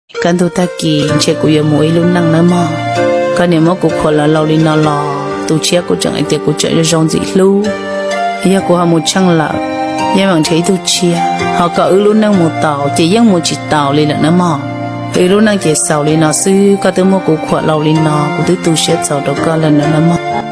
Kaj ntug tag kis ntshe kuv yuav mus ib lub neej nawb mog. Koj niam muab kuv khuam los laus li no los tus tshiab kuv tseem hais tias kuv tseem zoo ntxim hlub. Yog kuv ho mus tsheej lawm, yeej mam nrhiav ib tug tshiab, ho kom wb lub neej mus tau ces yeej mus tsis taus li lawm nawb mog. Wb lub neej ces xaus li no xwb, koj twb muab kuv khuam laus li no, kuv twb tu siab txaus rau koj lawm nawb mog.